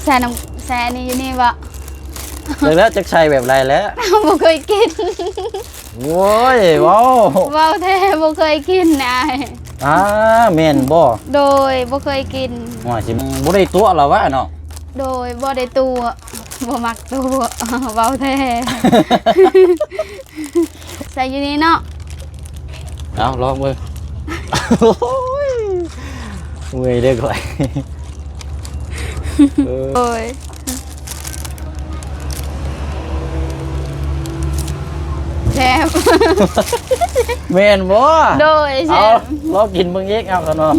ແຊ່ນ້ຳ ແຊ່ນີ້ຢູ່ນີ້ບໍ່? ຈັກແລ້ວ ຈັກໃສ່ແບບໃດແລ້ວ ບໍ່ເຄີຍກິນ. ໂອ້ຍ ເວົ້າ ເວົ້າແທ້ ບໍ່ເຄີຍກິນອ້າຍ. ອ້າ ແມ່ນບໍ່? ໂດຍ ບໍ່ເຄີຍກິນ. ວ່າຊິບໍ່ໄດ້ຕົວະລະວະເນາະ. ໂດຍ ບໍ່ໄດ້ຕົວະ ບໍ່ມັກຕົວະ ເວົ້າແທ້. ໃສ່ຢູ່ນີ້ເນາະ. ເອົາ ລອງເບິ່ງ. ໂອ້ຍ ເມື່ອຍເດ້ຂ້ອຍ. ເອີ ໂດຍ ແຊບ. ແມ່ນບໍ່? ໂດຍ ແຊບ. ເອົາ ລອງກິນເບິ່ງອີກ ເອົາ ຄັນວ່າ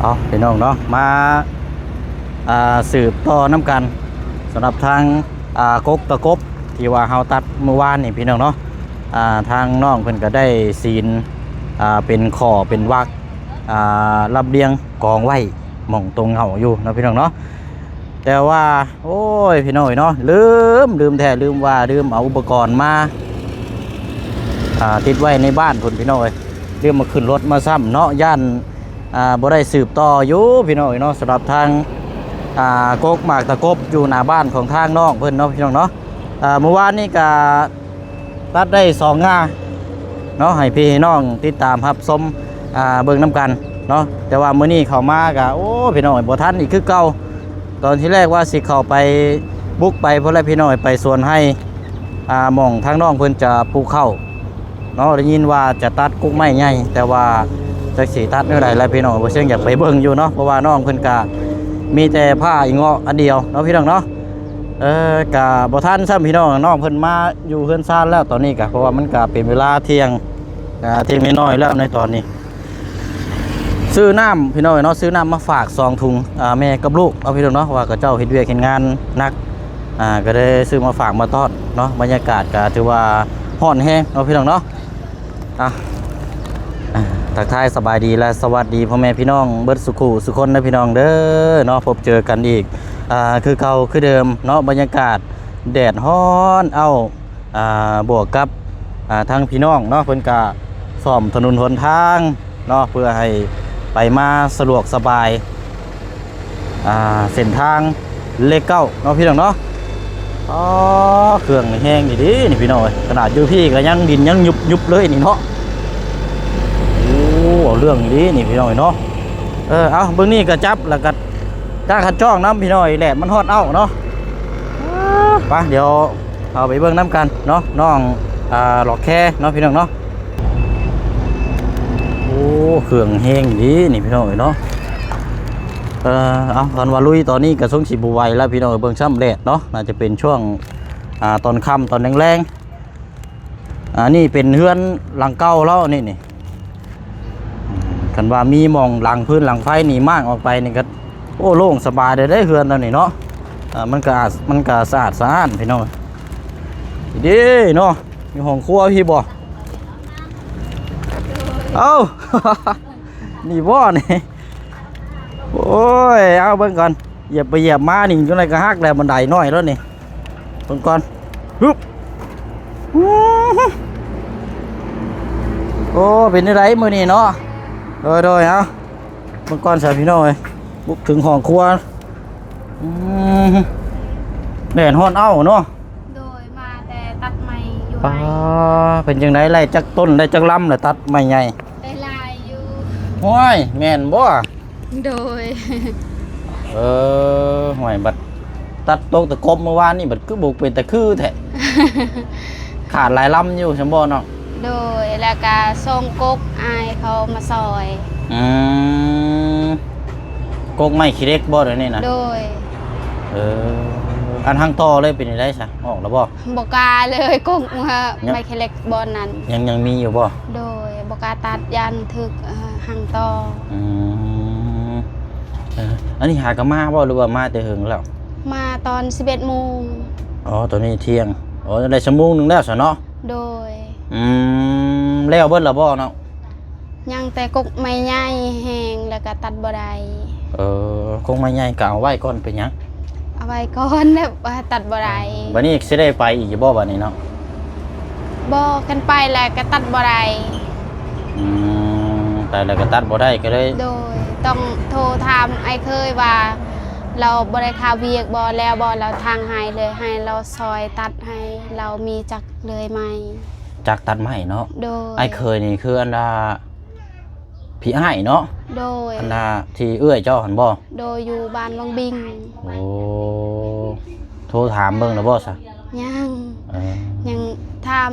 ເອົາ ພີ່ນ້ອງເນາະ ມາ ອ່າ ສືບຕໍ່ນຳກັນ ສຳລັບທາງ ອ່າ ກົກຕະກົບ ທີ່ວ່າເຮົາຕັດມື້ວານນີ້ ພີ່ນ້ອງເນາະ. ອ່າ ທາງນ້ອງເພິ່ນກໍໄດ້ສີນ ອ່າ ເປັນຂໍ້ເປັນວັກ ອ່າ ລຳລຽງກອງໄວ້ໝ່ອງຕົງເຫງົ້າຢູ່ເນາະ ພີ່ນ້ອງເນາະ. ແຕ່ວ່າ ໂອ້ຍ ພີ່ນ້ອງເອີຍເນາະ ລືມ ລືມແທ້ລືມວ່າ ລືມເອົາອຸປະກອນມາ ອ່າ ຕິດໄວ້ໃນບ້ານພຸ້ນ ພີ່ນ້ອງເອີຍ. ລືມມາຂຶ້ນລົດມາຊ້ຳເນາະ ຢ້ານ ອ່າ ບໍ່ໄດ້ສືບຕໍ່ຢູ່ ພີ່ນ້ອງເອີຍເນາະ. ສຳລັບທາງ ອ່າ ກົກໝາກຕະກົບຢູ່ໜ້າບ້ານຂອງທາງນ້ອງເພິ່ນເນາະ ພີ່ນ້ອງເນາະ. ອ່າ ມື້ວານນີ້ກະ ຕັດໄດ້ສອງງ່າເນາະ ໃຫ້ພີ່ໃຫ້ນ້ອງຕິດຕາມຮັບຊົມ ອ່າ ເບິ່ງນຳກັນເນາະ. ແຕ່ວ່າມື້ນີ້ເຂົ້າມາກະ ໂອ້ ພີ່ນ້ອງເອີຍ ບໍ່ທັນອີກຄືເກົ່າ. ຕອນທີແລກວ່າຊິເຂົ້າໄປ ບຸກໄປພຸ້ນແຫຼະ ພີ່ນ້ອງເອີຍ ໄປສວນໄຮ່ ອ່າ ໝ່ອງທາງນ້ອງເພິ່ນຈະປູກເຂົ້າເນາະ. ໄດ້ຍິນວ່າຈະຕັດກົກໄມ້ໃຫຍ່ ແຕ່ວ່າຈັກຊິຕັດແນວໃດລະ ພີ່ນ້ອງ. ບໍ່ເຊິ່ງຢາກໄປເບິ່ງຢູ່ເນາະ ເພາະວ່ານ້ອງເພິ່ນກະມີແຕ່ຜ້າອີເງາະອັນດຽວເນາະ ພີ່ນ້ອງເນາະ. ເອີ ກະບໍ່ທັນຊ້ຳພີ່ນ້ອງ ນ້ອງເພິ່ນມາຢູ່ເຮືອນຊານແລ້ວຕອນນີ້ກະ ເພາະວ່າມັນກະເປັນເວລາທ່ຽງ ອ່າ ທ່ຽງນ້ອຍໆແລ້ວໃນຕອນນີ້. ຊື້ນ້ຳພີ່ນ້ອງເນາະ ຊື້ນ້ຳມາຝາກສອງຖົງ ອ່າ ແມ່ກັບລູກເນາະ ພີ່ນ້ອງເນາະ ວ່າເຂົາເຈົ້າເຮັດວຽກເຮັດງານໜັກ ອ່າ ກໍໄດ້ຊື້ມາຝາກມາຕ້ອນເນາະ. ບັນຍາກາດກໍຖືວ່າຮ້ອນແຮງເນາະ ພີ່ນ້ອງເນາະ. ອ່ະ ອ່າ ທັກທາຍສະບາຍດີ ແລະ ສະຫວັດດີພໍ່ແມ່ພີ່ນ້ອງເບິດສູ່ຄູ່ສູ່ຄົນເດີພີ່ນ້ອງເດີເນາະ. ພົບເຈີກັນອີກ ອ່າ ຄືເກົ່າຄືເດີມເນາະ. ບັນຍາກາດແດດຮ້ອນເອົ້າ ອ່າ ບວກກັບ ອ່າ ທາງພີ່ນ້ອງເນາະ ເພິ່ນກະສ້ອມຖະໜົນຫົນທາງເນາະ ເພື່ອໃຫ້ໄປມາສະດວກສະບາຍ ອ່າ ເສັ້ນທາງເລກເກົ້າເນາະ ພີ່ນ້ອງເນາະ. ອໍ ເຄື່ອງນີ້ແຮງອີ່ຫຼີນີ້ພີ່ນ້ອງເອີຍ ຂະໜາດຢູ່ພີ້ກໍຍັງດິນຍັງຍຸບໆເລີຍນີ້ເນາະ. ໂອ້ ເອົາເລື່ອງອີ່ຫຼີນີ້ພີ່ນ້ອງເອີຍເນາະ. ເອີ ເອົາ ເບິ່ງນີ້ກໍຈັບ ແລ້ວກໍຕາຂັດຈ້ອງນຳພີ່ນ້ອງເອີຍ ແດດມັນຮ້ອນເອົ້າເນາະ. ໄປ ດຽວ ເຮົາໄປເບິ່ງນຳກັນເນາະ ນ້ອງ ອ່າ ຫຼອກແຄເນາະ ພີ່ນ້ອງເນາະ. ໂອ້ ເຄື່ອງແຮງດີນີ້ພີ່ນ້ອງເອີຍເນາະ. ເອີ ເອົາ ຄັນວ່າລຸຍຕອນນີ້ກໍຊົງຊິບໍ່ໄຫວແລ້ວພີ່ນ້ອງເອີຍ ເບິ່ງຊ້ຳແດດເນາະ ໜ້າຈະເປັນຊ່ວງ ອ່າ ຕອນຄ່ຳຕອນແລງໆ. ອັນນີ້ເປັນເຮືອນຫຼັງເກົ່າແລ້ວນີ້ ນີ້ ຄັນວ່າມີໝ່ອງຫຼັງ ພື້ນຫຼັງໄຟນີ້ມ້າງອອກໄປນີ້ກໍ ໂອ້ ໂລ່ງສະບາຍເລີຍເດ້ເຮືອນເຮົານີ້ເນາະ. ອ່າ ມັນກະ ມັນກະສະອາດສະອ້ານພີ່ນ້ອງ. ເດ້ເນາະ ມີຫ້ອງຄົວພີ້ບໍ່? ເອົ້າ ນີ້ບໍ່ນີ້? ໂອ້ຍ ເອົາເບິ່ງກ່ອນ ຢຽບໄປຢຽບມານີ້ ຈັ່ງໃດກໍຫັກແລ້ວ ບັນໄດນ້ອຍແລ້ວນີ້. ເບິ່ງກ່ອນ ຮຶບ ໂອ້ ເປັນຈັ່ງໃດມື້ນີ້ເນາະ? ໂດຍໆ ເອົາ ເບິ່ງກ່ອນຊະພີ່ນ້ອງເອີຍ ບຸກເຖິງຫ້ອງຄົວ. ອືມ ແດດຮ້ອນເອົ້າເນາະ. ໂດຍ ມາແຕ່ຕັດໄມ້ຢູ່ ປ້າ ໄຮ່ ເປັນຈັ່ງໃດ ໄດ້ຈັກຕົ້ນ ໄດ້ຈັກລຳລະ ຕັດໄມ້ໃຫຍ່? ໄດ້ຫຼາຍຢູ່. ໂອ້ຍ ແມ່ນບໍ່? ໂດຍ ເອີ ຫ້ວຍ ບັດຕັດຕົກຕະກົບມື້ວານນີ້ ບັດຄືບໍ່ເປັນຕາຄືແທ້ ຂາດຫຼາຍລຳຢູ່ຊັ້ນບໍ່ນ້ອງ? ໂດຍ ແລ້ວກະສົ່ງກົກອ້າຍເຂົາມາຊ່ອຍ. ອືມ ກົກໄມ້ຂີ້ເຫຼັກບໍ່ດຽວນີ້ນະ? ໂດຍ ເອີ ອັນຮັງຕໍ່ເລີຍເປັນຈັ່ງໃດຊະ ອອກແລ້ວບໍ່? ບໍ່ກ້າເລີຍ ກົກ ຍັງ ໄມ້ຂີ້ເຫຼັກບ່ອນນັ້ນ ຍັງ ຍັງມີຢູ່ບໍ່? ໂດຍ ບໍ່ກ້າຕັດ ຢ້ານຖືກ ເອີ ຮັງຕໍ່. ອືມ ເອີ ອັນນີ້ຫາກໍມາບໍ່ ຫຼືວ່າມາແຕ່ເຫິງແລ້ວ? ມາຕອນສິບເອັດໂມງ. ອໍ ຕອນນີ້ທ່ຽງ ອໍ ໄດ້ຊົ່ວໂມງໜຶ່ງແລ້ວຊະເນາະ? ໂດຍ ອື ແລ້ວເບິດລະບໍ່ເນາະ? ຍັງແຕ່ກົກໄມ້ໃຫຍ່ແຮງ ແລ້ວກໍຕັດບໍ່ໄດ້. ເອີ ກົກໄມ້ໃຫຍ່ກໍເອົາໄວ້ກ່ອນ ເປັນຫຍັງ? ເອົາໄວ້ກ່ອນ ແບບວ່າຕັດບໍ່ໄດ້. ບັດນີ້ຊິໄດ້ໄປອີກຢູ່ບໍ່ບັດນີ້ເນາະ? ບໍ່ ຄັນໄປແລ້ວກໍຕັດບໍ່ໄດ້. ອືມ ໄປແລ້ວກໍຕັດບໍ່ໄດ້ ກໍເລີຍ ໂດຍ ຕ້ອງໂທຖາມອ້າຍເຂີຍວ່າ ລາວບໍ່ໄດ້ຄາວຽກບໍ່ ແລ້ວບໍ່ ລາວທາງໃຫ້ເລີຍ ໃຫ້ລາວຊ່ອຍຕັດໃຫ້ ລາວມີຈັກເລີຍໄມ້ ຈັກຕັດໄມ້ເນາະ. ໂດຍ ອ້າຍເຂີຍນີ້ຄືອັນດາ ພີ່ອ້າຍເນາະ. ໂດຍ ອັນດາທີ່ເອື້ອຍເຈົ້າຫັ້ນບໍ່? ໂດຍ ຢູ່ບ້ານວັງບິງ. ໂອ້ ໂທຖາມເບິ່ງແລ້ວບໍ່ຊະ? ຍັງ ເອີ ຍັງຖາມ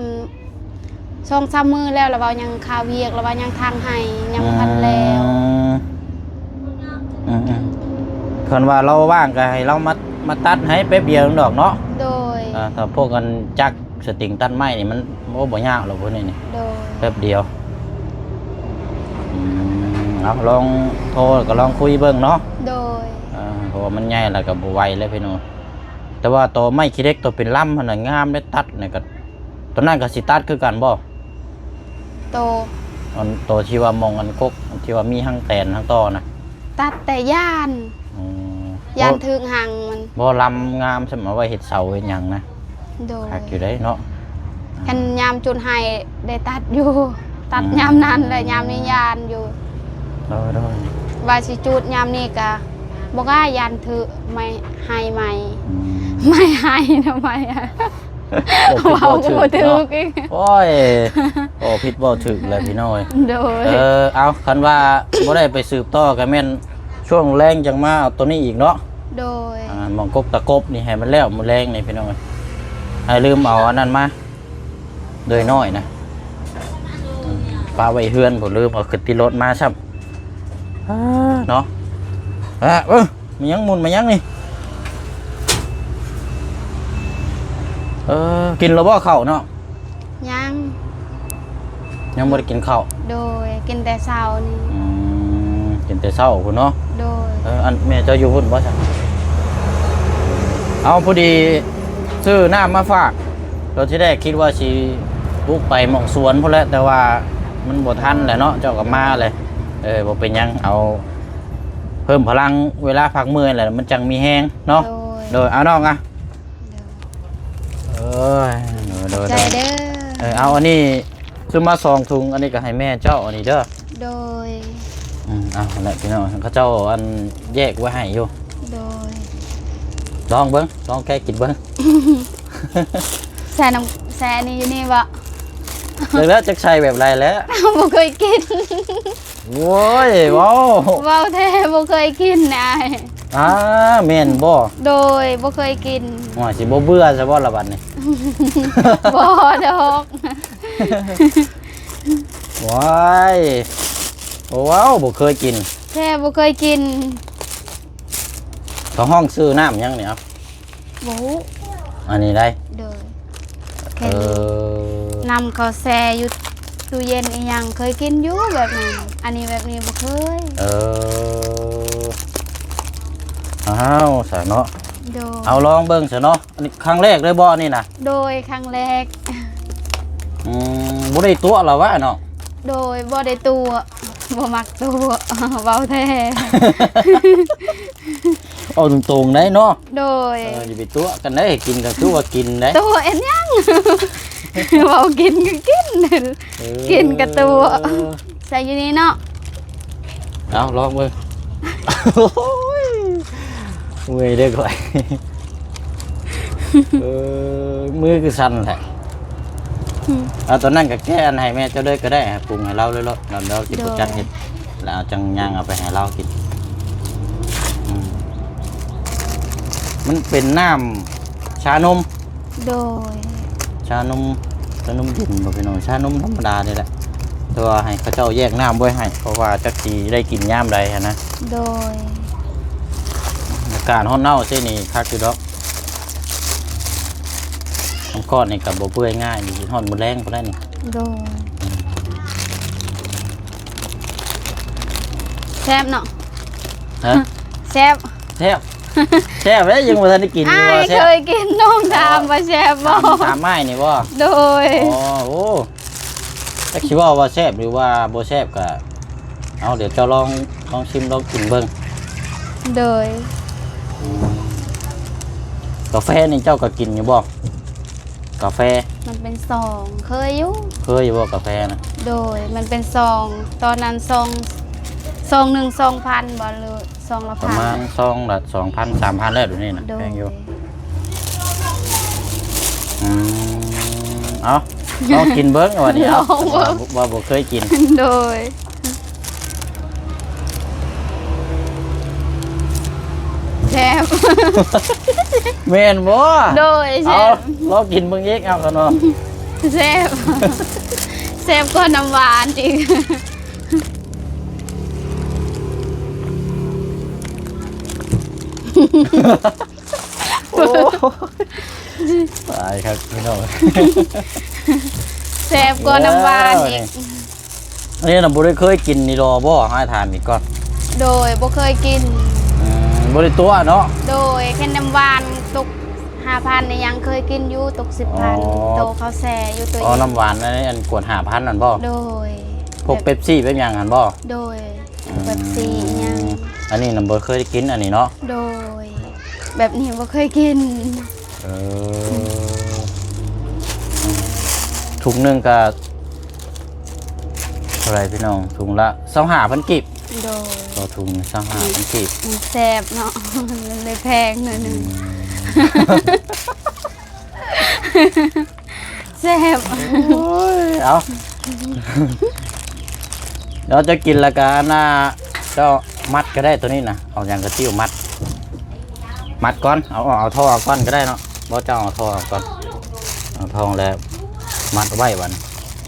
ສອງສາມມື້ແລ້ວ ລະເວົ້າຍັງຄາວຽກ ລະວ່າຍັງທາງໃຫ້ ຍັງບໍ່ທັນແລ້ວ. ອືມ ອືມ ຄັນວ່າລາວວ່າງກໍໃຫ້ລາວມາ ມາຕັດໃຫ້ແປັບດຽວໜຶ່ງດອກເນາະ. ໂດຍ ອ່າ ຖ້າພວກອັນຈັກສະຕິງຕັດໄມ້ນີ້ມັນ ໂອ້ ບໍ່ຍາກດອກພວກນີ້ນີ້. ໂດຍ ແປັບດຽວ. ອືມ ເອົາ ລອງໂທກໍລອງຄຸຍເບິ່ງເນາະ. ໂດຍ ອ່າ ເພາະວ່າມັນໃຫຍ່ແລ້ວກໍບໍ່ໄຫວແລ້ວພີ່ນ້ອງ. ແຕ່ວ່າຕໍໄມ້ຂີ້ເຫຼັກ ໂຕເປັນລຳຫັ້ນນະ ງາມເດ້ ຕັດນີ້ກໍ ໂຕນັ້ນກໍຊິຕັດຄືກັນບໍ່? ໂຕ ອັນ ໂຕທີ່ວ່າມອງອັນກົກ ທີ່ວ່າມີຫາງແຕນຫາງຕໍ່ນະ. ຕັດແຕ່ຢ້ານ ອໍ ຢ້ານຖືກຫາງມັນ. ບໍ່ ລຳງາມ ສ່ຳເອົາໄວ້ເຮັດເສົາເຮັດຫຍັງນະ. ໂດຍ ຄັກຢູ່ເດ້ເນາະ. ຄັນຍາມຈຸດໄຮ່ໄດ້ຕັດຢູ່ ຕັດ ອືມ ຍາມນັ້ນແຫຼະ ຍາມນີ້ຢ້ານຢູ່. ໂດຍ ໂດຍ ວ່າຊິຈູດຍາມນີ້ກະບໍ່ກ້າ ຢ້ານຖືກໄມ້ໄຮ່ໃໝ່. ອືມ ໄມ້ໄຮ່ນະ ໄມ້ ເວົ້າບໍ່ຖືກເນາະ. ໂອ້ຍ ເວົ້າຜິດເວົ້າຖືກແຫຼະພີ່ນ້ອງ. ໂດຍ ເອີ ເອົາ ຄັນວ່າບໍ່ໄດ້ໄປສືບຕໍ່ກໍແມ່ນຊ່ວງແລງຈັ່ງມາເອົາໂຕນີ້ອີກເນາະ. ໂດຍ ອ່າ ໝ່ອງກົກຕະກົບນີ້ໃຫ້ມັນແລ້ວມື້ແລງນີ້ພີ່ນ້ອງເອີຍ. ໃຫ້ລືມເອົາອັນນັ້ນມາ ໂດຍນ້ອຍນະ ປະໄວ້ເຮືອນພຸ້ນ ລືມເອົາຂຶ້ນຕິດລົດມາຊ້ຳ. ອ່າ ເນາະ ອ່າ ເອີ ມາຍັງໝຸ່ນມາຍັງນີ້. ເອີ ກິນແລ້ວບໍ່ເຂົ້າເນາະ? ຍັງ ຍັງບໍ່ໄດ້ກິນເຂົ້າ. ໂດຍ ກິນແຕ່ເຊົ້ານີ້. ອືມ ກິນແຕ່ເຊົ້າພຸ້ນເນາະ. ໂດຍ ເອີ ອັນແມ່ເຈົ້າຢູ່ພຸ້ນບໍ່ຊະ? ເອົາ ພໍດີຊື້ນ້ຳມາຝາກ. ຕອນທີແລກຄິດວ່າຊິບຸກໄປໝ່ອງສວນພຸ້ນແຫຼະ ແຕ່ວ່າມັນບໍ່ທັນແຫຼະເນາະ ເຈົ້າກໍມາແຫຼະ. ເອີ ບໍ່ເປັນຫຍັງ ເອົາເພີ່ມພະລັງເວລາພັກເມື່ອຍແຫຼະ ມັນຈັ່ງມີແຮງເນາະ. ໂດຍ ໂດຍ ເອົານ້ອງອະ. ໂດຍ ເອີຍ ໂດຍ ໂດຍ ຂອບໃຈເດີ. ເອີ ເອົາ ອັນນີ້ຊື້ມາສອງຖົງ ອັນນີ້ກໍໃຫ້ແມ່ເຈົ້າ ອັນນີ້ເດີ. ໂດຍ ອືມ ເອົາ ຫັ້ນແຫຼະພີ່ນ້ອງ ເຂົາເຈົ້າ ອັນ ແຍກໄວ້ໃຫ້ຢູ່. ໂດຍ ລອງເບິ່ງ ລອງແກະກິນເບິ່ງ. ແຊ່ນ້ຳ ແຊ່ນີ້ຢູ່ນີ້ບໍ່? ເບິ່ງແລ້ວຈັກໃສ່ແບບໃດແຫຼະ. ບໍ່ເຄີຍກິນ. ໂອ້ຍ ເວົ້າ ເວົ້າແທ້ ບໍ່ເຄີຍກິນອ້າຍ. ອ່າ ແມ່ນບໍ່? ໂດຍ ບໍ່ເຄີຍກິນ. ໂອ້ຍ ຊິບໍ່ເບື່ອຊະບໍ່ລະບັດນີ້? ບໍ່ດອກ. ໂອ້ຍ ໂອ້ ເວົ້າບໍ່ເຄີຍກິນ. ແທ້ ບໍ່ເຄີຍກິນ. ເຂົາຮ້ອງຊື່ນ້ຳຫຍັງນີ້? ເອົາ ບໍ່ຮູ້ ອັນນີ້ໄດ໋. ໂດຍ ເອີ ເຫັນນ້ຳເຂົາແຊ່ຢູ່ຕູ້ເຢັນອີ່ຫຍັງ ເຄີຍກິນຢູ່ແບບນັ້ນ. ອັນນີ້ແບບນີ້ບໍ່ເຄີຍ. ເອີ ອ້າວ ຊະເນາະ. ໂດຍ ເອົາລອງເບິ່ງຊະເນາະ. ອັນນີ້ຄັ້ງແລກເລີຍບໍ່ອັນນີ້ນະ? ໂດຍ ຄັ້ງແລກ. ອືມ ບໍ່ໄດ້ຕົວະລະຫວາເນາະ? ໂດຍ ບໍ່ໄດ້ຕົວະ ບໍ່ມັກຕົວະ ເວົ້າແທ້. ເວົ້າຕົງໆໄດ໋ເນາະ. ໂດຍ ເອີ ຢ່າໄປຕົວະກັນໄດ໋ ກິນກໍຄືວ່າກິນໄດ໋. ຕົວະເຮັດຫຍັງ? ເວົ້າກິນກໍກິນ ເອີ ກິນກໍຕົວະ. ໃສ່ຢູ່ນີ້ເນາະ. ເອົາລອງເບິ່ງ. ໂອ້ຍ ເມື່ອຍເດ້ຂ້ອຍ. ເອີ ມືຄືສັ່ນແທ້. ອືມ ເອົາຕອນນັ້ນກໍແກະອັນໃຫ້ແມ່ເຈົ້າເລີຍກໍໄດ້ ໃຫ້ປຸງໃຫ້ລາວເລີຍເນາະ ລາວ ລາວຊິ ໂດຍ ບໍ່ຈັກເຮັດ ແລ້ວເອົາຈັ່ງຍ່າງເອົາໄປໃຫ້ລາວກິນ. ອືມ ມັນເປັນນ້ຳຊານົມ. ໂດຍ ຊານົມ ຊານົມເຢັນບໍ່ພີ່ນ້ອງ? ຊານົມທຳມະດານີ້ແຫຼະ ແຕ່ວ່າໃຫ້ເຂົາເຈົ້າແຍກນ້ຳໄວ້ໃຫ້ ເພາະວ່າຈັກຊິໄດ້ກິນຍາມໃດຫັ້ນນະ. ໂດຍ ອາກາດຮ້ອນເນົາຊີ້ນີ້ຄັກຢູ່ດອກ. ນ້ຳກ້ອນນີ້ກໍບໍ່ເປື່ອຍງ່າຍ ນີ້ຮ້ອນມື້ແລງພຸ້ນແຫຼະນີ້. ໂດຍ ແຊບເນາະ. ຮະ? ແຊບ ແຊບ ແຊບເດ້ ຍັງບໍ່ທັນໄດ້ກິນຢູ່. ອ້າຍ ບໍ່ແຊບ ເຄີຍກິນ ນ້ອງຖາມວ່າແຊບບໍ່? ຖາມ ຖາມອ້າຍນີ້ບໍ່? ໂດຍ ອໍ ໂອ້ ຈັກຊິເວົ້າວ່າແຊບ ຫຼືວ່າບໍ່ແຊບກະ ເອົາ ດຽວເຈົ້າລອງ ລອງຊິມລອງກິນເບິ່ງ. ໂດຍ. ອືມ ກາແຟນີ້ເຈົ້າກໍກິນຢູ່ບໍ່? ກາແຟ ມັນເປັນຊອງ ເຄີຍຢູ່. ເຄີຍຢູ່ບໍ່ກາແຟນະ? ໂດຍ ມັນເປັນຊອງ ຕອນນັ້ນຊອງ ຊອງໜຶ່ງສອງພັນບໍ່ ຫຼື ຊອງລະພັນ ປະມານຊອງລະສອງພັນ ສາມພັນແລ້ວ ດຽວນີ້ນະ. ໂດຍ. ແພງຢູ່. ອືມ ເອົາ ລອງກິນເບິ່ງ ວັນນີ້ ເອົາ ລອງເບິ່ງ ວ່າ ວ່າບໍ່ເຄີຍກິນ. ໂດຍ. ແຊບ. ແມ່ນບໍ່? ໂດຍ ແຊບ. ເອົາ ລອງກິນເບິ່ງອີກ ເອົາ ຂະໜົມ ແຊບ ແຊບກວ່ານ້ຳຫວານອີກ. ໂອ້ ຕາຍຄັກພີ່ນ້ອງ ແຊບກວ່ານ້ຳຫວານອີກ. ອັນນີ້ນະ ບໍ່ໄດ້ເຄີຍກິນນີ້ດອກບໍ່? ໃຫ້ຖາມອີກກ່ອນ. ໂດຍ ບໍ່ເຄີຍກິນ. ອືມ ບໍ່ໄດ້ຕົວະເນາະ. ໂດຍ ແຄ່ນ້ຳຫວານຕົກຫ້າພັນນີ້ຍັງເຄີຍກິນຢູ່ ຕົກສິບພັນ. ອໍ ໂຕເຂົາແຊ່ຢູ່. ອໍ ເອົາ ນ້ຳຫວານອັນ ອັນຂວດຫ້າພັນນັ້ນບໍ່? ໂດຍ. ພວກເປັບຊີ ເປັບຫຍັງຫັ້ນບໍ່? ໂດຍ. ອືມ ເປັບຊີຫຍັງ ອັນນີ້ນະບໍ່ເຄີຍໄດ້ກິນອັນນີ້ເນາະ. ໂດຍ ແບບນີ້ບໍ່ເຄີຍກິນ. ເອີ ອືມ ຖົງໜຶ່ງກະເທົ່າໃດພີ່ນ້ອງ? ຖົງລະຊາວຫ້າພັນກີບ. ໂດຍ. ຕໍ່ຖົງຊາວຫ້າພັນກີບ. ມັນແຊບເນາະ ມັນເລີຍແພງໜ້ອຍໜຶ່ງ. ອືມ ແຊບ. ໂອ້ຍ ເອົາ ດຽວເຈົ້າກິນແລ້ວກະອັນນ່າ ເຈົ້າມັດກໍໄດ້ໂຕນີ້ນະ ເອົາຫຍັງກະຕິ້ວມັດ ມັດກ່ອນ ເອົາ ເອົາ ເອົາທໍ່ອອກກ່ອນກໍໄດ້ເນາະ. ບໍ່ ເຈົ້າເອົາທໍ່ອອກກ່ອນ ເອົາທໍ່ແລ້ວມັດໄວ້ບັດ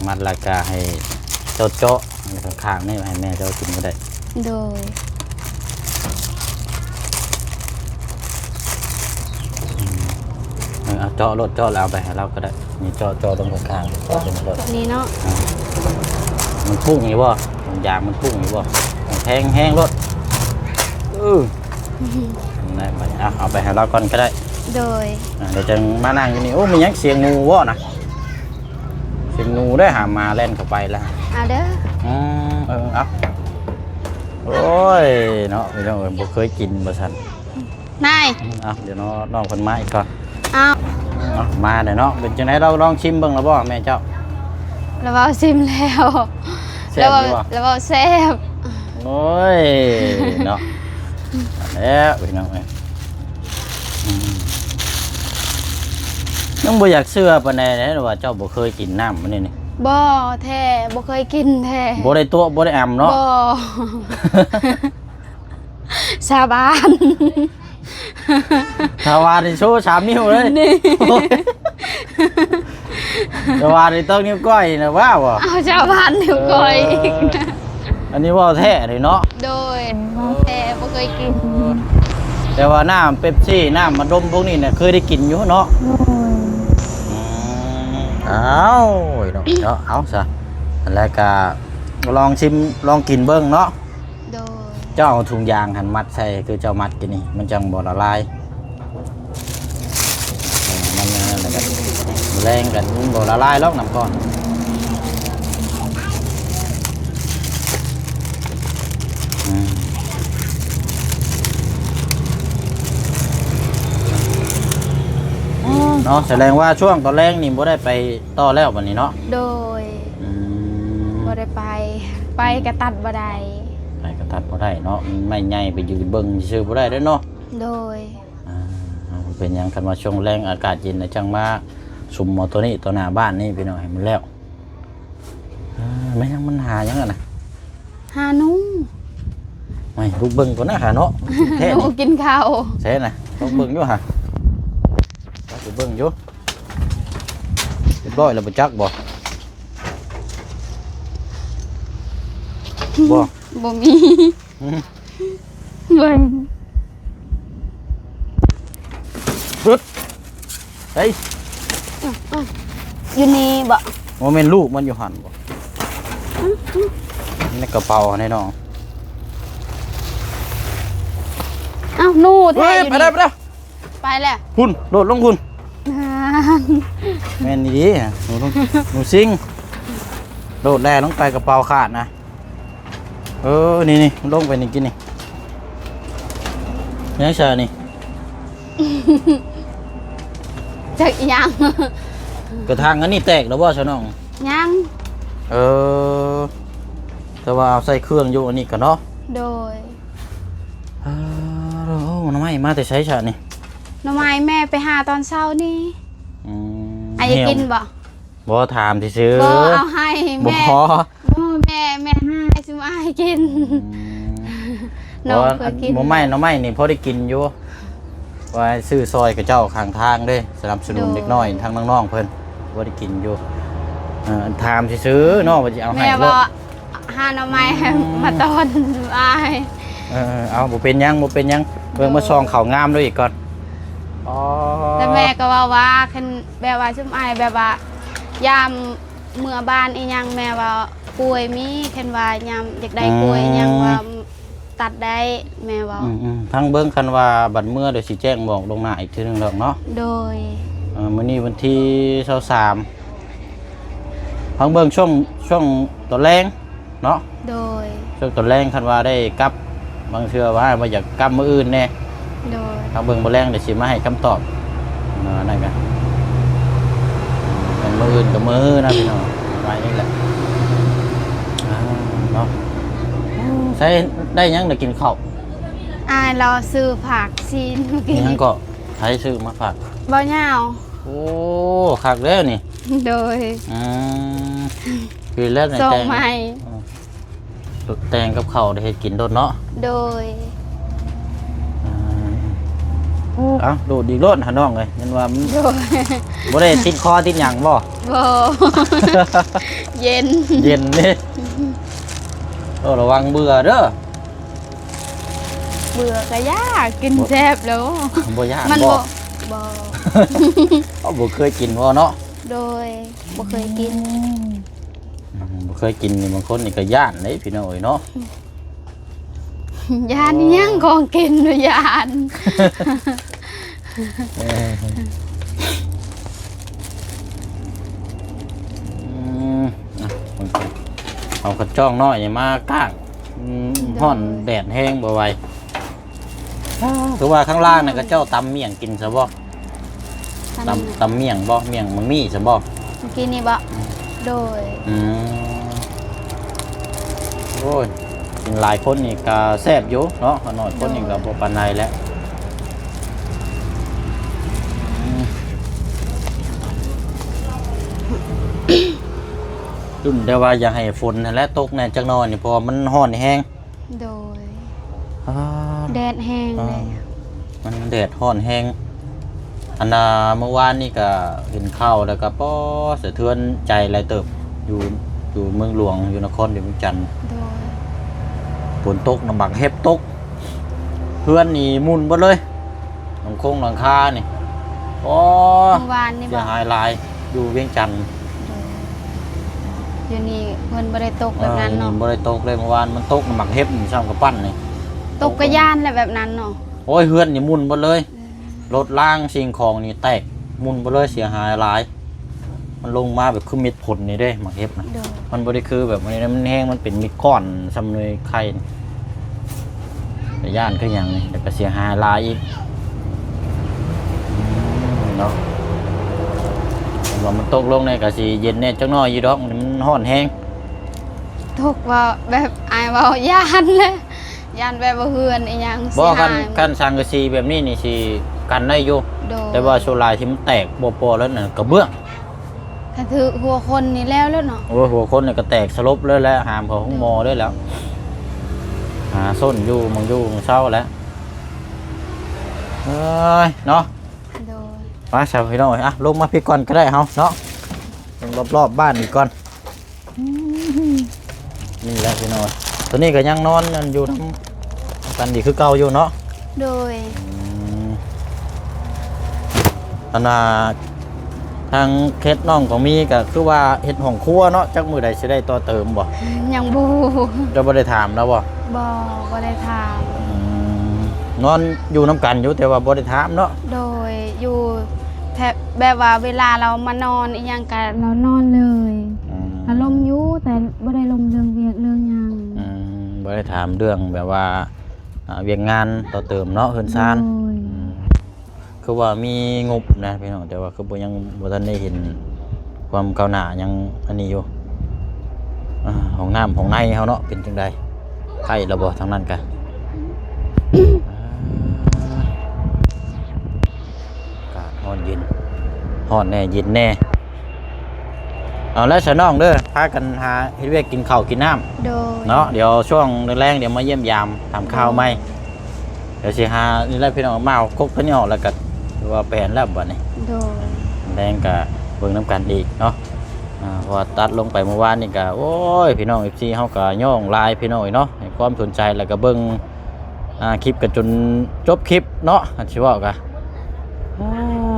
ມັດແລ້ວກະໃຫ້ເຈົ້າເຈາະ ຂ້າງໆນີ້ໃຫ້ແມ່ເຈົ້າກິນກໍໄດ້. ໂດຍ. ອືມ ເອີ ເອົາເຈາະໂລດ ເຈາະແລ້ວເອົາໄປໃຫ້ລາວກໍໄດ້. ນີ້ເຈາະ ເຈາະລົງຂ້າງໆ ເຈາະລົງໂລດ. ນີ້ເນາະ. ອ່າ ມັນປຸ້ງຢູ່ບໍ່? ຢາງມັນປຸ້ງຢູ່ບໍ່? ແທງແຮງໂລດ. ເອີ ນັ້ນແຫຼະ ເອົາ ເອົາໄປໃຫ້ລາວກ່ອນກໍໄດ້. ໂດຍ. ອ່າ ດຽວຈັ່ງມານັ່ງຢູ່ນີ້. ໂອ້ ມີຫຍັງ ສຽງໜູບໍ່ນະ? ສຽງໜູເດ້ ຫາໝາແລ່ນເຂົ້າໄປແລ້ວ. ເອົາເດີ. ອືມ ເອີ ເອົາ. ໂອ້ຍ ເນາະ ພີ່ນ້ອງເອີຍ ບໍ່ເຄີຍກິນວ່າຊັ້ນ. ນາຍ ເອົາ ດຽວນ້ອງ ນ້ອງເພິ່ນມາອີກກ່ອນ. ເອົາ ເອົາ ມາແລ້ວເນາະ. ເປັນຈັ່ງໃດ ລາວລອງຊິມເບິ່ງແລ້ວບໍ່ແມ່ເຈົ້າ? ລາວເວົ້າຊິມແລ້ວ. ແຊບຢູ່ບໍ່? ລາວເວົ້າ ລາວເວົ້າແຊບ. ໂອ້ຍ ເນາະ ອັນແລ້ວ ພີ່ນ້ອງເອີຍ. ອືມ ຍັງບໍ່ຢາກເຊື່ອປານໃດເດ້ວ່າເຈົ້າບໍ່ເຄີຍກິນນ້ຳອັນນີ້ນີ້. ບໍ່ ແທ້ ບໍ່ເຄີຍກິນແທ້. ບໍ່ໄດ້ຕົວະ ບໍ່ໄດ້ອຳເນາະ. ບໍ່ ສາບານ. ສາບານນີ້ໂຊສາມນິ້ວເລີຍນີ້. ສາບານນີ້ຕ້ອງນິ້ວກ້ອຍນະ ວ່າບໍ່? ເອົາ ສາບານນິ້ວກ້ອຍອີກ. ເອີ ອັນນີ້ເວົ້າແທ້ເລີຍເນາະ. ໂດຍ ເວົ້າແທ້ ບໍ່ເຄີຍກິນ. ແຕ່ວ່ານ້ຳເປັບຊີ ນ້ຳອັດລົມພວກນີ້ນະ ເຄີຍໄດ້ກິນຢູ່ເນາະ. ໂດຍ. ອືມ ອ້າວ ເນາະ ເນາະ ເອົາຊະ ແລ້ວກະລອງຊິມ ລອງກິນເບິ່ງເນາະ. ໂດຍ. ເຈົ້າເອົາຖົງຢາງຫັ້ນມັດໃສ່ ຄືເຈົ້າມັດກິນນີ້ ມັນຈັ່ງບໍ່ລະລາຍ. ເອີ ມັນ ມັນ ມັນກະແລງກັນ ມັນບໍ່ລະລາຍດອກນ້ຳກ້ອນ. ອືມ ເນາະ ສະແດງວ່າຊ່ວງຕອນແລງນີ້ບໍ່ໄດ້ໄປຕໍ່ແລ້ວບັດນີ້ເນາະ. ໂດຍ. ອືມ ບໍ່ໄດ້ໄປ ໄປກະຕັດບໍ່ໄດ້. ໄປກະຕັດບໍ່ໄດ້ເນາະ ມັນໄມ້ໃຫຍ່ ໄປຢືນເບິ່ງຊື່ໆບໍ່ໄດ້ເດ້ເນາະ. ໂດຍ. ອ່າ ເອົາ ເປັນຫຍັງ ຄັນວ່າຊ່ວງແລງອາກາດເຢັນນະ ຈັ່ງມາສຸມເອົາໂຕນີ້ ໂຕໜ້າບ້ານນີ້ ພີ່ນ້ອງ ໃຫ້ມັນແລ້ວ. ອ່າ ແມ່ນຫຍັງ ມັນຫາຫຍັງຫັ້ນນະ? ຫາໜູ. ໄວ້ ລຸກເບິ່ງກ່ອນນະຫາເນາະ. ແທ້ ໜູກິນເຂົ້າ. ແທ້ນະ ລອງເບິ່ງຢູ່ຫາ. ໄປເບິ່ງຢູ່. ຮຽບຮ້ອຍແລ້ວບໍ່ຈັກບໍ່? ບໍ່ ບໍ່ມີ. ອືມ ເບິ່ງ ປຶດ ເຮີ້ຍ ອືມ ຢູ່ນີ້ບໍ່? ບໍ່ແມ່ນລູກມັນຢູ່ຫັ້ນບໍ່? ອືມ ໃນກະເປົາຫັ້ນເນາະ. ອ້າວ ໜູແທ້. ເຮີ້ຍ ຢູ່ ໄປແລ້ວ ນີ້ ໄປແລ້ວ ໄປແລ້ວ. ພຸ້ນ ໂດດລົງພຸ້ນ. ແມ່ນອີ່ຫຼີ ໜູ ໜູຊິງ. ໂດດແລ່ນລົງໄປກະເປົາຂາດນະ. ເອີ ນີ້ໆ ລົງໄປນີ້ກິນນີ້. ຍັງຊະນີ້? ຈັກອີ່ຫຍັງ. ກະຖາງອັນນີ້ແຕກແລ້ວບໍ່ຊະນ້ອງ? ຍັງ. ເອີ ແຕ່ວ່າເອົາໃສ່ເຄື່ອງຢູ່ອັນນີ້ກະເນາະ. ໂດຍ. ເອີ ໂອ້ ໜໍ່ໄມ້ມາແຕ່ໃສຊະນີ້? ໜໍ່ໄມ້ແມ່ໄປຫາຕອນເຊົ້ານີ້. ອືມ ອ້າຍຢາກກິນບໍ່? ບໍ່ ຖາມຊື່ໆ. ບໍ່ ເອົາໃຫ້ແມ່. ບໍ່ ບໍ່ ແມ່ ແມ່ຫາໃຫ້ຊຸມອ້າຍກິນ. ອືມ ນ້ອງເຄີຍກິນ. ໜໍ່ໄມ້ ໜໍ່ໄມ້ນີ້ພໍໄດ້ກິນຢູ່ ວ່າຊື້ຊ່ອຍເຂົາເຈົ້າຂ້າງທາງເດ້ ສະໜັບສະໜູນເດັກນ້ອຍ ທາງນ້ອງໆເພິ່ນ ພໍໄດ້ກິນຢູ່. ເອີ ຖາມຊື່ໆເນາະ ວ່າຊິເອົາໃຫ້. ແມ່ວ່າຫາໜໍ່ໄມ້ ອືມ ມາຕອນອ້າຍ. ເອີ ເອົາ ບໍ່ເປັນຫຍັງ ບໍ່ເປັນຫຍັງ. ເບິ່ງ ໂດຍ ມາສ່ອງເຂົ້າງາມດູອີກກ່ອນ. ອໍ ແຕ່ແມ່ກໍເວົ້າວ່າ ຄັນແບບວ່າຊຸມອ້າຍແບບວ່າ ຍາມເມືອບ້ານອີ່ຫຍັງ ແມ່ວ່າກ້ວຍມີ ຄັນວ່າຍາມຢາກໄດ້ກ້ວຍ ອືມ ອີ່ຫຍັງວ່າຕັດໄດ້ ແມ່ເວົ້າ. ອືມໆ ຟັງເບິ່ງ ຄັນວ່າບັດເມືອດຽວຊິແຈ້ງບອກລ່ວງໜ້າອີກເທື່ອໜຶ່ງດອກເນາະ. ໂດຍ. ເອີ ມື້ນີ້ວັນທີຊາວສາມ ຟັງເບິ່ງຊ່ວງ ຊ່ວງຕອນແລງ ເນາະ. ໂດຍ. ຊ່ວງຕອນແລງຄັນວ່າໄດ້ກັບ ບາງເທື່ອວ່າ ວ່າຢາກກັບມື້ອື່ນແດ່. ໂດຍ. ທາງເບິ່ງມື້ແລງດຽວຊິມາໃຫ້ຄຳຕອບ. ເອີ ນັ້ນກະ ແມ່ນມື້ອື່ນກະມື້ນະພີ່ນ້ອງ ປະມານນີ້ແຫຼະ. ອ່າ ເນາະ ໃຊ້ໄດ້ຫຍັງໄດ້ກິນເຂົ້າ? ອ້າຍລາວຊື້ຜັກຊີ້ນມາກິນ. ຫຍັງເກາະ? ໃຜຊື້ມາຝາກ? ບໍ່ຍາວ. ໂອ້ ຄັກແລ້ວນີ້. ໂດຍ. ອືມ ຄືແລ້ວໃນແຕ່ງ ເອີ ແຕ່ງກັບເຂົ້າໄດ້ເຮັດກິນໂດດເນາະ. ໂດຍ. ອ່າ ເອົ້າ ໂດດອີກໂລດຫານ້ອງເອີຍ ແມ່ນວ່າມັນ ໂດຍ ບໍ່ໄດ້ຕິດຄໍຕິດຫຍັງບໍ່? ບໍ່ ເຢັນ ເຢັນເດ້. ໂອ້ ລະວັງເບື່ອເດີ. ເບື່ອກະຢາກ ກິນແຊບແລ້ວ. ບໍ່ຢ້ານບໍ່? ບໍ່ ເອົາ ບໍ່ເຄີຍກິນບໍ່ເນາະ? ໂດຍ ບໍ່ເຄີຍກິນ. ອືມ ບໍ່ເຄີຍກິນນີ້ ບາງຄົນນີ້ກະຢ້ານເດ້ພີ່ນ້ອງເອີຍເນາະ. ຢ້ານອີ່ຫຍັງ ຂອງກິນບໍ່ຢ້ານ. ເອີ ອືມ ອ່ະ ເອົາກະຈອງນ້ອຍນີ້ມາກ້າງ. ອືມ ໂດຍ. ຮ້ອນແດດແຮງບໍ່ໄຫວ. ຄືວ່າຂ້າງລ່າງນັ້ນເຂົາເຈົ້າຕຳໝ້ຽງກິນຊະບໍ່? ຕຳ ຕຳໝ້ຽງບໍ່? ໝ້ຽງມັນມີຊະບໍ່? ມື້ກີ້ນີ້ບໍ່? ອືມ ໂດຍ. ອືມ ໂອ້ຍ ກິນຫຼາຍຄົນນີ້ກະແຊບຢູ່ເນາະ ໜ້ອຍຄົນນີ້ກະບໍ່ປານໃດແຫຼະ. ອືມ ລຸ້ນແຕ່ວ່າຢາກໃຫ້ຝົນຫັ້ນແຫຼະຕົກແດ່ຈັກໜ້ອຍນີ້ ເພາະວ່າມັນຮ້ອນແຮງ. ໂດຍ. ອ່າ ແດດແຮງເດ້. ອ່າ ມັນແດດຮ້ອນແຮງ. ອັນນ່າ ມື້ວານນີ້ກະເຫັນຂ່າວແລ້ວກະ ປໍ ສະເທືອນໃຈຫຼາຍເຕີບ ຢູ່ ຢູ່ເມືອງຫຼວງ ຢູ່ນະຄອນຫຼວງວຽງຈັນ. ໂດຍ. ຝົນຕົກນະ ໝາກເຫັບຕົກ ເຮືອນນີ້ໝຸ່ນເບິດເລີຍ. ຫຼັງຄົງຫຼັງຄານີ້ ໂອ້ ມື້ວານນີ້ບໍ່? ເສຍຫາຍຫຼາຍ ຢູ່ວຽງຈັນ. ໂດຍ. ຢູ່ນີ້ເພິ່ນບໍ່ໄດ້ຕົກແບບນັ້ນເນາະ. ເອີ ບໍ່ໄດ້ຕົກເລີຍ ມື້ວານມັນຕົກໝາກເຫັບນີ້ ຊ່ຳກະປັ່ນນີ້ ຕົກກະຢ້ານແຫຼະແບບນັ້ນເນາະ. ໂອ້ຍ ເຮືອນນີ້ໝຸ່ນເບິດເລີຍ. ອືມ ລົດລາງສິ່ງຂອງນີ້ແຕກໝຸ່ນເບິດເລີຍ ເສຍຫາຍຫຼາຍ. ມັນລົງມາແບບຄືເມັດຝົນນີ້ເດ້ ໝາກເຫັບນະ. ໂດຍ. ມັນບໍ່ໄດ້ຄືແບບອັນນີ້ນະ ມັນແຮງ ມັນເປັນເມັດກ້ອນຊ່ຳໜ່ວຍໄຂ່. ກະຢ້ານຄືຫຍັງນີ້ ແລ້ວກະເສຍຫາຍຫຼາຍອີກເນາະ. ວ່າມັນຕົກລົງນີ້ກະຊິເຢັນແດ່ຈັກໜ້ອຍຢູ່ດອກ ມັນຮ້ອນແຮງ. ຕົກວ່າແບບ ອ້າຍເວົ້າ ຢ້ານແຫຼະ ຢ້ານແບບວ່າເຮືອນອີ່ຫຍັງ ບໍ່ ຊິຫາຍ. ຄັນ ຄັນສັງກະສີແບບນີ້ນີ້ຊິກັນໄດ້ຢູ່. ໂດຍ. ແຕ່ວ່າສ່ວນຫຼາຍທີ່ມັນແຕກບໍ່ພໍແລ້ວນະ ກະເບື້ອງ. ຄັນຖືກຫົວຄົນນີ້ແລ້ວແລ້ວເນາະ. ໂອ້ຍ ຫົວຄົນນີ້ກະແຕກສະຫຼົບເລີຍແຫຼະ ຫາມເຂົ້າໂຮງໝໍເລີຍແຫຼະ. ໂດຍ. ຫາຊົນຢູ່ໝ່ອງຢູ່ໝ່ອງເຊົາແຫຼະ. ເອີຍ ເນາະ. ໂດຍ. ໄປຊະພີ່ນ້ອງເອີຍ ອ່ະ ລົງມາພີ້ກ່ອນກະໄດ້ເຮົາເນາະ ເບິ່ງລອບໆບ້ານອີກກ່ອນ. ອືມ ນີ້ແຫຼະພີ່ນ້ອງ ໂຕນີ້ກະຍັງນອນຢູ່ນຳກັນອີກຄືເກົ່າຢູ່ເນາະ. ໂດຍ. ອືມ ອັນນ່າ ທາງເຂດນ້ອງກະມີກະຄືວ່າເຮັດຫ້ອງຄົວເນາະ ຈັກມື້ໃດຊິໄດ້ຕໍ່ເຕີມບໍ່? ຍັງບໍ່ຮູ້. ເຈົ້າບໍ່ໄດ້ຖາມລາວບໍ່? ບໍ່ ບໍ່ໄດ້ຖາມ. ອືມ ນອນຢູ່ນຳກັນຢູ່ ແຕ່ວ່າບໍ່ໄດ້ຖາມເນາະ. ໂດຍ. ຢູ່ແບບວ່າເວລາລາວມານອນອີ່ຫຍັງກະລາວນອນເລີຍ. ອືມ ກໍລົມຢູ່ ແຕ່ບໍ່ໄດ້ລົມເລື່ອງວຽກເລື່ອງຫຍັງ. ອືມ ບໍ່ໄດ້ຖາມເລື່ອງແບບວ່າ ອ່າ ວຽກງານຕໍ່ເຕີມເນາະ ເຮືອນຊານ. ໂດຍ. ອືມ ຄືວ່າມີງົບນະພີ່ນ້ອງ ແຕ່ວ່າຄືບໍ່ ຍັງບໍ່ທັນໄດ້ເຫັນຄວາມກ້າວໜ້າຫຍັງອັນນີ້ຢູ່. ອ່າ ຫ້ອງນ້ຳຫ້ອງໃນເຮົາເນາະ ເປັນຈັ່ງໃດ? ໄດ້ແລ້ວບໍ່ທາງນັ້ນກະ? ອ່າ ອາກາດຮ້ອນເຢັນ ຮ້ອນແດ່ເຢັນແດ່. ເອົາລະຊະນ້ອງເດີ ພາກັນຫາເຮັດວຽກກິນເຂົ້າກິນນ້ຳ. ໂດຍ. ເນາະ ດຽວຊ່ວງແລງໆ ດຽວມາຢ້ຽມຢາມຖາມຂ່າວໃໝ່. ໂດຍ. ດຽວຊິຫານີ້ແຫຼະພີ່ນ້ອງ ມາເອົາກົກຕົວນີ້ອອກ ແລ້ວກໍຖືວ່າແປນແລ້ວບັດນີ້. ໂດຍ. ແລງກໍເບິ່ງນຳກັນອີກເນາະ. ອ່າ ເພາະວ່າຕັດລົງໄປມື້ວານນີ້ກໍ ໂອ້ຍ ພີ່ນ້ອງເອັຟຊີເຮົາກໍຍ້ອງຫຼາຍພີ່ນ້ອງເອີຍເນາະ ໃຫ້ຄວາມສົນໃຈ ແລ້ວກໍເບິ່ງ ອ່າ ຄລິບກັນຈົນຈົບຄລິບເນາະ ອັນຊິເວົ້າກະ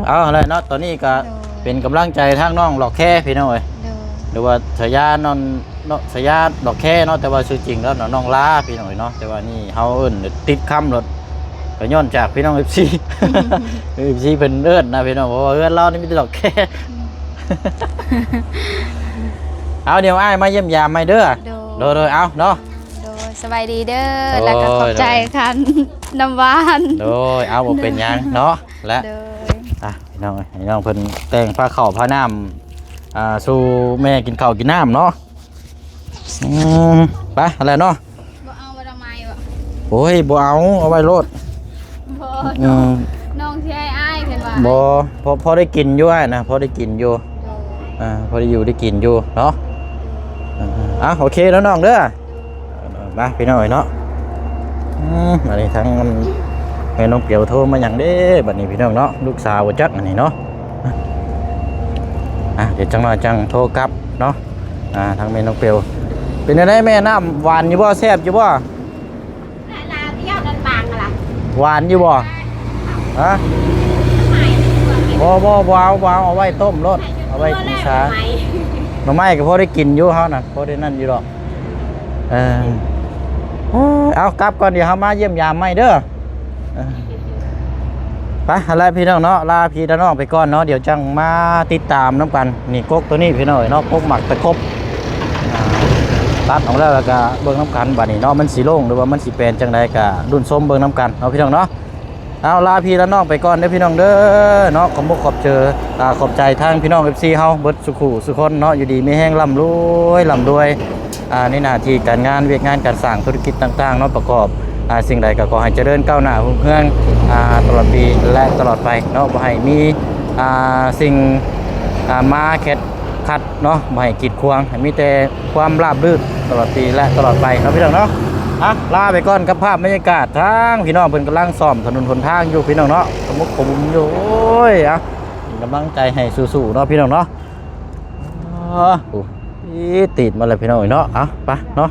ເອົາແຫຼະເນາະ. ຕອນນີ້ກະ ໂດຍ ເປັນກຳລັງໃຈທາງນ້ອງຫຼອກແຄພີ່ນ້ອງເອີຍ. ໂດຍ. ຫຼືວ່າສາຍານ້ອງ ເນາະ ສາຍາຫຼອກແຄເນາະ ແຕ່ວ່າຊື່ຈິງແລ້ວເນາະ ນ້ອງລາພີ່ນ້ອງເອີຍເນາະ ແຕ່ວ່ານີ້ເຮົາເອີ້ນຕິດຄຳໂລດ ກໍຍ້ອນຈາກພີ່ນ້ອງເອັຟຊີ ເອັຟຊີເພິ່ນເອີ້ນນະພີ່ນ້ອງ ເພາະວ່າເຮືອນລາວນີ້ມີແຕ່ຫຼອກແຄ. ເອົາ ດຽວອ້າຍມາຢ້ຽມຢາມໃໝ່ເດີ. ໂດຍ. ໂດຍໆ ເອົາເນາະ. ໂດຍ ສະບາຍດີເດີ ແລ້ວກໍຂອບໃຈ ໂດຍ ຄັນນ້ຳຫວານ. ໂດຍ ເອົາ ບໍ່ເປັນຫຍັງເນາະ ແລະ ໂດຍ ອ່ະ ພີ່ນ້ອງເອີຍ ໃຫ້ນ້ອງເພິ່ນແຕ່ງພາເຂົ້າພານ້ຳ ອ່າ ສູ່ແມ່ກິນເຂົ້າກິນນ້ຳເນາະ. ອືມ ໄປຫັ້ນແຫຼະເນາະ. ບໍ່ເອົາອະນາໄມບໍ່? ໂອ້ຍ ບໍ່ເອົາ ເອົາໄວ້ໂລດ. ບໍ່ ອືມ ນ້ອງ ນ້ອງຊິໃຫ້ອ້າຍເພິ່ນວ່າ. ບໍ່ ພໍ ພໍໄດ້ກິນຢູ່ອ້າຍນະ ພໍໄດ້ກິນຢູ່. ໂດຍ. ອ່າ ພໍໄດ້ຢູ່ໄດ້ກິນຢູ່ເນາະ. ໂດຍ. ອ່າ ໂອເຄເນາະນ້ອງເດີ. ມາພີ່ນ້ອງເອີຍເນາະ. ອືມ ອັນນີ້ທາງແມ່ນ້ອງປຽວໂທມາຫຍັງເດ້ບັດນີ້ພີ່ນ້ອງເນາະ ລູກສາວບໍ່ຈັກອັນນີ້ເນາະ. ອ່ະ ດຽວຈັກໜ້ອຍຈັ່ງໂທກັບເນາະ. ອ່າ ທາງແມ່ນ້ອງປຽວ ເປັນຈັ່ງໃດແມ່ ນ້ຳຫວານຢູ່ບໍ່ ແຊບຢູ່ບໍ່? ຫຼານລາວທີ່ຍອດອັນບາງຫັ້ນລະ ຫວານຢູ່ບໍ່? ຮະ? ບໍ່ ບໍ່ ບໍ່ເອົາ ບໍ່ເອົາ ເອົາໄວ້ຕົ້ມໂລດ ເອົາໄວ້ກິນຊາ. ໜໍ່ໄມ້ກໍພໍໄດ້ກິນຢູ່ເຮົານະ ພໍໄດ້ນັ້ນຢູ່ດອກ. ເອີ ເອົາກັບກ່ອນ ດຽວເຮົາມາຢ້ຽມຢາມໃໝ່ເດີ. ເອີ ໄປ ຫັ້ນແຫຼະພີ່ນ້ອງເນາະ ລາພີ່ລານ້ອງໄປກ່ອນເນາະ ດຽວຈັ່ງມາຕິດຕາມນຳກັນ. ນີ້ກົກໂຕນີ້ພີ່ນ້ອງເອີຍເນາະ ກົກໝາກຕະກົບ ອ່າ ຕັດອອກແລ້ວ ແລ້ວກະເບິ່ງນຳກັນບັດນີ້ເນາະ ມັນຊິໂລ່ງ ຫຼືວ່າມັນຊິແປນຈັ່ງໃດ ກະລຸ້ນຊົມເບິ່ງນຳກັນເນາະພີ່ນ້ອງເນາະ. ເອົາ ລາພີ່ລານ້ອງໄປກ່ອນເດີພີ່ນ້ອງເດີເນາະ. ຂອບອົກຂອບເຈີ ອ່າ ຂອບໃຈທາງພີ່ນ້ອງເອັຟຊີເຮົາເບິດສູ່ຄູ່ສູ່ຄົນເນາະ ຢູ່ດີມີແຮງ ລ່ຳລວຍ ລ່ຳລວຍ ອ່າ ໃນໜ້າທີ່ການງານ ວຽກງານການສ້າງທຸລະກິດຕ່າງໆເນາະ ປະກອບ ອ່າ ສິ່ງໃດກໍຂໍໃຫ້ຈະເລີນກ້າວໜ້າຮຸ່ງເຮືອງ ອ່າ ຕະຫຼອດປີ ແລະ ຕະຫຼອດໄປເນາະ ບໍ່ໃຫ້ມີ ອ່າ ສິ່ງ ອ່າ ມາແຄດຂັດເນາະ ບໍ່ໃຫ້ກີດຂວາງ ໃຫ້ມີແຕ່ຄວາມລາບລື່ນຕະຫຼອດປີ ແລະ ຕະຫຼອດໄປເນາະພີ່ນ້ອງເນາະ. ອ່ະ ລາໄປກ່ອນກັບພາບບັນຍາກາດທາງພີ່ນ້ອງເພິ່ນກຳລັງສ້ອມຖະໜົນຫົນທາງຢູ່ພີ່ນ້ອງເນາະ ຂະມຸກຂະມຸມຢູ່ ໂອ້ຍ ອ່ະ ເປັນກຳລັງໃຈໃຫ້ສູ້ໆເນາະພີ່ນ້ອງເນາະ. ໂອ້ ອີ ຕີດມາແລ້ວພີ່ນ້ອງເອີຍເນາະ. ເອົາ ໄປເນາະ